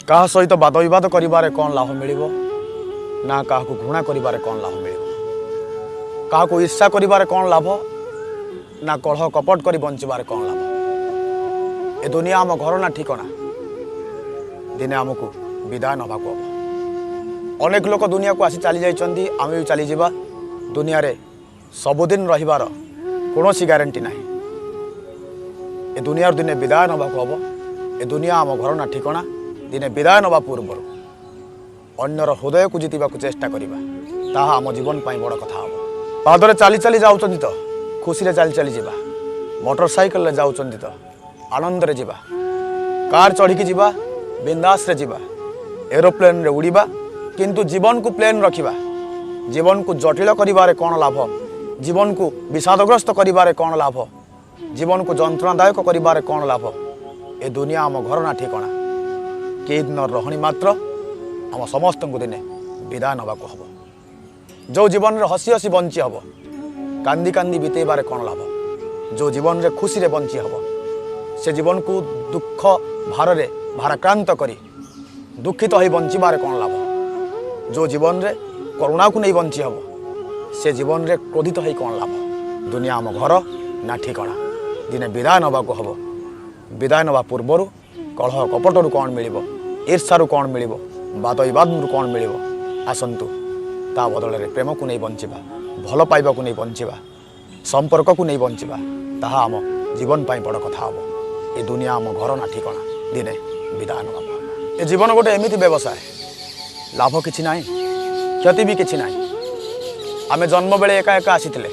କାହା ସହିତ ବାଦ ବିବାଦ କରିବାରେ କ'ଣ ଲାଭ ମିଳିବ ନା କାହାକୁ ଘୃଣା କରିବାରେ କ'ଣ ଲାଭ ମିଳିବ? କାହାକୁ ଈର୍ଷା କରିବାରେ କ'ଣ ଲାଭ ନା କଳହ କପଟ କରି ବଞ୍ଚିବାରେ କ'ଣ ଲାଭ? ଏ ଦୁନିଆ ଆମ ଘର ନା ଠିକଣା, ଦିନେ ଆମକୁ ବିଦାୟ ନେବାକୁ ହେବ। ଅନେକ ଲୋକ ଦୁନିଆକୁ ଆସି ଚାଲି ଯାଇଛନ୍ତି, ଆମେ ବି ଚାଲିଯିବା। ଦୁନିଆରେ ସବୁଦିନ ରହିବାର କୌଣସି ଗ୍ୟାରେଣ୍ଟି ନାହିଁ। ଏ ଦୁନିଆରୁ ଦିନେ ବିଦାୟ ନେବାକୁ ହେବ। ଏ ଦୁନିଆ ଆମ ଘର ନା ଠିକଣା। ଦିନେ ବିଦାୟ ନେବା ପୂର୍ବରୁ ଅନ୍ୟର ହୃଦୟକୁ ଜିତିବାକୁ ଚେଷ୍ଟା କରିବା, ତାହା ଆମ ଜୀବନ ପାଇଁ ବଡ଼ କଥା ହେବ। ପାଦରେ ଚାଲି ଚାଲି ଯାଉଛନ୍ତି ତ ଖୁସିରେ ଚାଲି ଚାଲି ଯିବା, ମୋଟର ସାଇକେଲରେ ଯାଉଛନ୍ତି ତ ଆନନ୍ଦରେ ଯିବା, କାର୍ ଚଢ଼ିକି ଯିବା, ବିନ୍ଦାସରେ ଯିବା, ଏରୋପ୍ଲେନ୍ରେ ଉଡ଼ିବା, କିନ୍ତୁ ଜୀବନକୁ ପ୍ଲେନ୍ ରଖିବା। ଜୀବନକୁ ଜଟିଳ କରିବାରେ କ'ଣ ଲାଭ? ଜୀବନକୁ ବିଷାଦଗ୍ରସ୍ତ କରିବାରେ କ'ଣ ଲାଭ? ଜୀବନକୁ ଯନ୍ତ୍ରଣାଦାୟକ କରିବାରେ କ'ଣ ଲାଭ? ଏ ଦୁନିଆ ଆମ ଘର ନା ଠିକଣା। କେଇ ଦିନ ରହଣି ମାତ୍ର, ଆମ ସମସ୍ତଙ୍କୁ ଦିନେ ବିଦାୟ ନେବାକୁ ହେବ। ଯେଉଁ ଜୀବନରେ ହସି ହସି ବଞ୍ଚି ହେବ, କାନ୍ଦି କାନ୍ଦି ବିତେଇବାରେ କ'ଣ ଲାଭ? ଯେଉଁ ଜୀବନରେ ଖୁସିରେ ବଞ୍ଚି ହେବ, ସେ ଜୀବନକୁ ଦୁଃଖ ଭାରରେ ଭାରାକ୍ରାନ୍ତ କରି ଦୁଃଖିତ ହୋଇ ବଞ୍ଚିବାରେ କ'ଣ ଲାଭ? ଯେଉଁ ଜୀବନରେ କରୁଣାକୁ ନେଇ ବଞ୍ଚି ହେବ, ସେ ଜୀବନରେ କ୍ରୋଧିତ ହୋଇ କ'ଣ ଲାଭ? ଦୁନିଆ ଆମ ଘର ନା ଠିକଣା। ଦିନେ ବିଦାୟ ନେବାକୁ ହେବ। ବିଦାୟ ନେବା ପୂର୍ବରୁ କଳହ କପଟରୁ କ'ଣ ମିଳିବ? ଈର୍ଷାରୁ କ'ଣ ମିଳିବ? ବାଦ ବିବାଦରୁ କ'ଣ ମିଳିବ? ଆସନ୍ତୁ ତା ବଦଳରେ ପ୍ରେମକୁ ନେଇ ବଞ୍ଚିବା, ଭଲ ପାଇବାକୁ ନେଇ ବଞ୍ଚିବା, ସମ୍ପର୍କକୁ ନେଇ ବଞ୍ଚିବା। ତାହା ଆମ ଜୀବନ ପାଇଁ ବଡ଼ କଥା ହେବ। ଏ ଦୁନିଆ ଆମ ଘର ନା ଠିକଣା, ଦିନେ ବିଦାୟ ନେବାକୁ ହେବ। ଏ ଜୀବନ ଗୋଟେ ଏମିତି ବ୍ୟବସାୟ, ଲାଭ କିଛି ନାହିଁ, କ୍ଷତି ବି କିଛି ନାହିଁ। ଆମେ ଜନ୍ମ ବେଳେ ଏକା ଏକା ଆସିଥିଲେ,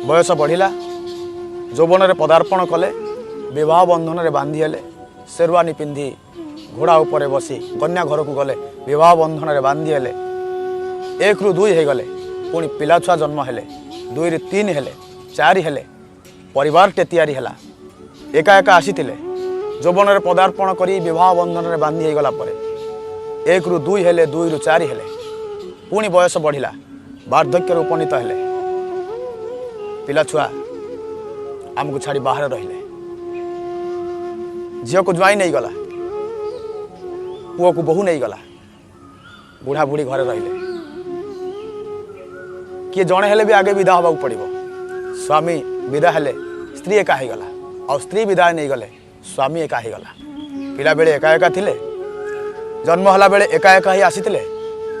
ବୟସ ବଢ଼ିଲା, ଯୌବନରେ ପଦାର୍ପଣ କଲେ, ବିବାହ ବନ୍ଧନରେ ବାନ୍ଧି ହେଲେ, ସେରୱାନୀ ପିନ୍ଧି ଘୋଡ଼ା ଉପରେ ବସି କନ୍ୟା ଘରକୁ ଗଲେ, ବିବାହ ବନ୍ଧନରେ ବାନ୍ଧି ହେଲେ, 1ରୁ 2 ହେଇଗଲେ, ପୁଣି ପିଲାଛୁଆ ଜନ୍ମ ହେଲେ, 2ରୁ 3 ହେଲେ, 4 ହେଲେ, ପରିବାରଟେ ତିଆରି ହେଲା। ଏକା ଏକା ଆସିଥିଲେ, ଯୌବନରେ ପଦାର୍ପଣ କରି ବିବାହ ବନ୍ଧନରେ ବାନ୍ଧି ହେଇଗଲା ପରେ 1ରୁ 2 ହେଲେ, 2ରୁ 4 ହେଲେ, ପୁଣି ବୟସ ବଢ଼ିଲା, ବାର୍ଦ୍ଧକ୍ୟରେ ଉପନୀତ ହେଲେ, ପିଲାଛୁଆ ଆମକୁ ଛାଡ଼ି ବାହାରେ ରହିଲେ, ଝିଅକୁ ଜ୍ୱାଇଁ ନେଇଗଲା, ପୁଅକୁ ବୋହୂ ନେଇଗଲା, ବୁଢ଼ା ବୁଢ଼ୀ ଘରେ ରହିଲେ। କିଏ ଜଣେ ହେଲେ ବି ଆଗେ ବିଦା ହେବାକୁ ପଡ଼ିବ। ସ୍ୱାମୀ ବିଦା ହେଲେ ସ୍ତ୍ରୀ ଏକା ହେଇଗଲା, ଆଉ ସ୍ତ୍ରୀ ବିଦାୟ ନେଇଗଲେ ସ୍ୱାମୀ ଏକା ହେଇଗଲା। ପିଲାବେଳେ ଏକା ଏକା ଥିଲେ, ଜନ୍ମ ହେଲା ବେଳେ ଏକା ଏକା ହେଇ ଆସିଥିଲେ,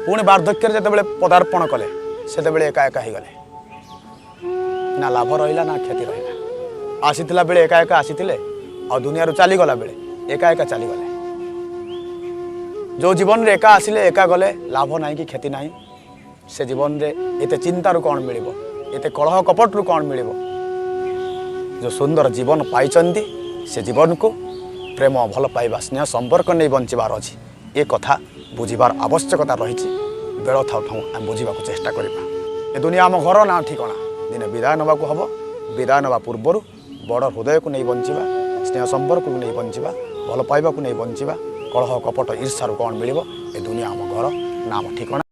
ପୁଣି ବାର୍ଦ୍ଧକ୍ୟରେ ଯେତେବେଳେ ପଦାର୍ପଣ କଲେ ସେତେବେଳେ ଏକା ଏକା ହେଇଗଲେ। ନା ଲାଭ ରହିଲା ନା କ୍ଷତି ରହିଲା। ଆସିଥିଲା ବେଳେ ଏକା ଏକା ଆସିଥିଲେ, ଆଉ ଦୁନିଆରୁ ଚାଲିଗଲା ବେଳେ ଏକା ଏକା ଚାଲିଗଲେ। ଯେଉଁ ଜୀବନରେ ଏକା ଆସିଲେ ଏକା ଗଲେ, ଲାଭ ନାହିଁ କି କ୍ଷତି ନାହିଁ, ସେ ଜୀବନରେ ଏତେ ଚିନ୍ତାରୁ କ'ଣ ମିଳିବ? ଏତେ କଳହ କପଟରୁ କ'ଣ ମିଳିବ? ଯେଉଁ ସୁନ୍ଦର ଜୀବନ ପାଇଛନ୍ତି ସେ ଜୀବନକୁ ପ୍ରେମ, ଭଲ ପାଇବା, ସ୍ନେହ ସମ୍ପର୍କ ନେଇ ବଞ୍ଚିବାର ଅଛି। ଏ କଥା ବୁଝିବାର ଆବଶ୍ୟକତା ରହିଛି। ବେଳ ଥାଉ ଥାଉ ଆମେ ବୁଝିବାକୁ ଚେଷ୍ଟା କରିବା। ଏ ଦୁନିଆ ଆମ ଘର ନା ଠିକଣା। ଦିନେ ବିଦାୟ ନେବାକୁ ହେବ। ବିଦାୟ ନେବା ପୂର୍ବରୁ ବଡ଼ ହୃଦୟକୁ ନେଇ ବଞ୍ଚିବା, ସ୍ନେହ ସମ୍ପର୍କକୁ ନେଇ ବଞ୍ଚିବା, ଭଲ ପାଇବାକୁ ନେଇ ବଞ୍ଚିବା। କଳହ କପଟ ଈର୍ଷାରୁ କ'ଣ ମିଳିବ? ଏ ଦୁନିଆ ଆମ ଘର ନା ଆମ ଠିକଣା।